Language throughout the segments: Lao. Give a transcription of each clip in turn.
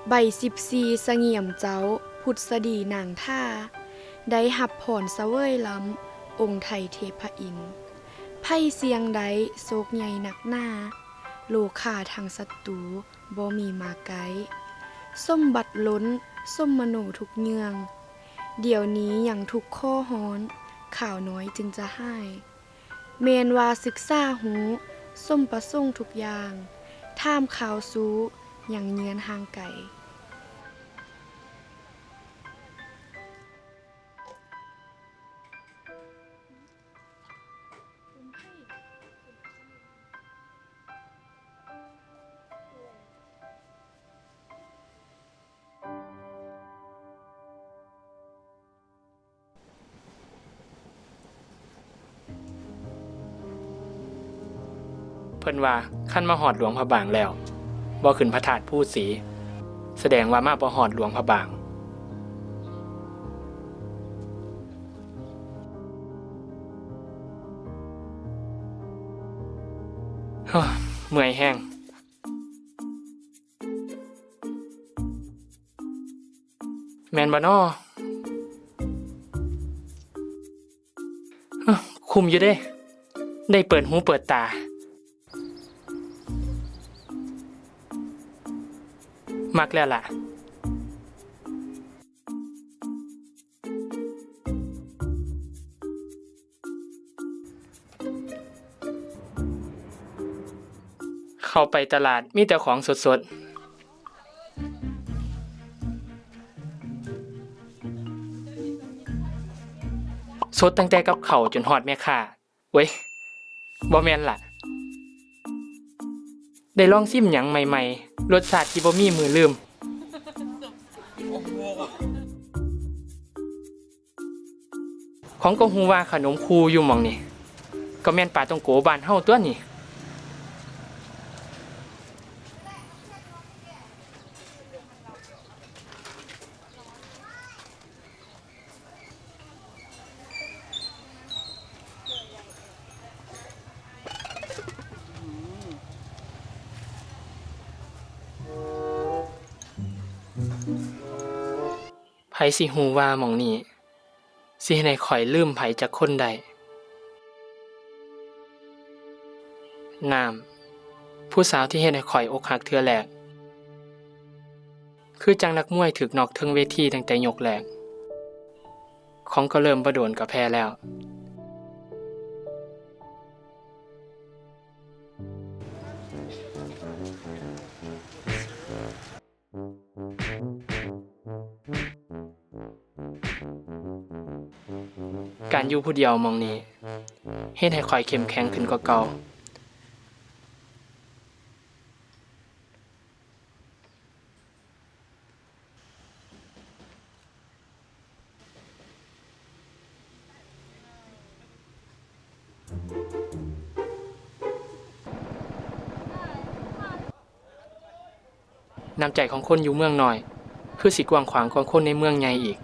ໃບສິບສີ່ສະຫງຽມເຈົ້າ ພຸດສະດີນາງຖ້າ ໄດ້ຮັບພອນສະເຫວີຍລ້ຳ ອົງໄທເທພະອິນ. ໃຜສ່ຽງໄດ້ໂຊກໃຫຍ່ນັກໜາ ໂລຄາທັງສັດຕູບໍ່ມີມາໃກ້. ສົມບັດລົ້ນ ສົມມະໂນທຸກເຫຍື່ອງ ດຽວນີ້ຍັງທຸກຂໍ້ຮ້ອນ ຄາວນ້ອຍຈຶ່ງຈະຫາຍ. ແມ່ນວ່າສຶກສາຮູ້ ສົມປະສົງທຸກຢ່າງ ຖາມຂ່າວຊູ້ ຍັງເງືອນຫ່າງໄກ. ເພິ່ນວ່າ ຄັນມາຮອດຫຼວງພະບາງແລ້ວ ບໍ່ຂຶ້ນພະທາດພູສີ ສະແດງວ່າມາບໍ່ຮອດຫຼວງພະບາງ. ເອີ ເມື່ອຍແຮງ. ແມ່ນບໍ່ນໍ? ຄຸ້ມຢູ່ເດ້ ໄດ້ເປີດຫູເປີດຕາ. ມັກແລ້ວລະ. ເຂົ້າໄປຕະຫຼາດມີແຕ່ຂອງສົດໆ ສົດຕັ້ງແຕ່ກັບເຂົ້າຈົນຮອດແມ່ຄ້າ. ໂອ້ຍ ບໍ່ແມ່ນລະ ໄດ້ລອງຊິມຫຍັງໃໝ່ໆ ລົດຊາດທີ່ບໍ່ມີມື້ລືມ. ຂອງກໍຮູ້ວ່າຂະໜົມຄູ່ຢູ່ໝ່ອງນີ້ ກໍແມ່ນປາຕ້ອງໂກບ້ານເຮົາຕົວະນີ້. ໃຜຊິຮູ້ວ່າໝ່ອງນີ້ ຊິເຮັດໃຫ້ຂ້ອຍລືມໃຜຈັກຄົນໄດ້. ນ້ຳ ຜູ້ສາວທີ່ເຮັດໃຫ້ຂ້ອຍອົກຫັກເທື່ອແລກ ຄືຈັ່ງນັກມວຍຖືກນັອກເທິງເວທີຕັ້ງແຕ່ຍົກແລກ. ຂອງກໍເລີ່ມບໍ່ໂດນກໍແພ້ແລ້ວ. ການຢູ່ຜູ້ດຽວໝ່ອງນີ້ ເຮັດໃຫ້ຂ້ອຍເຂັ້ມແຂງຂຶ້ນກວ່າເກົ່າ. ນ້ຳໃຈຂອງຄົນຢູ່ເມືອງນ້ອຍ ຄືຊິກວ້າງຂວາງກວ່າຄົນໃນເມືອງໃຫຍ່ອີກ.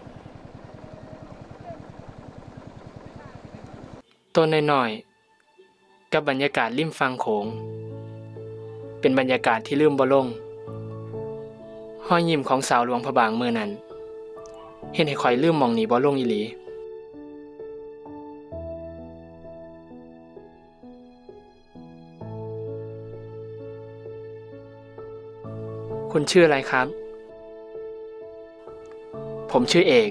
ໂຕນ້ອຍໆ ກັບບັນຍາກາດລິມຝັ່ງໂຂງ ເປັນບັນຍາກາດທີ່ລືມບໍ່ລົງ. ຮອຍຍິ້ມຂອງສາວຫຼວງພະບາງມື້ນັ້ນ ເຮັດໃຫ້ຂ້ອຍລືມໝ່ອງນີ້ບໍ່ລົງອີ່ຫຼີ. ຄຸນຊື່ອະໄລຄັບ? ຜົມຊື່ເອກ.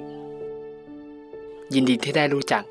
ຍິນດີທີ່ໄດ້ຮູ້ຈັກ.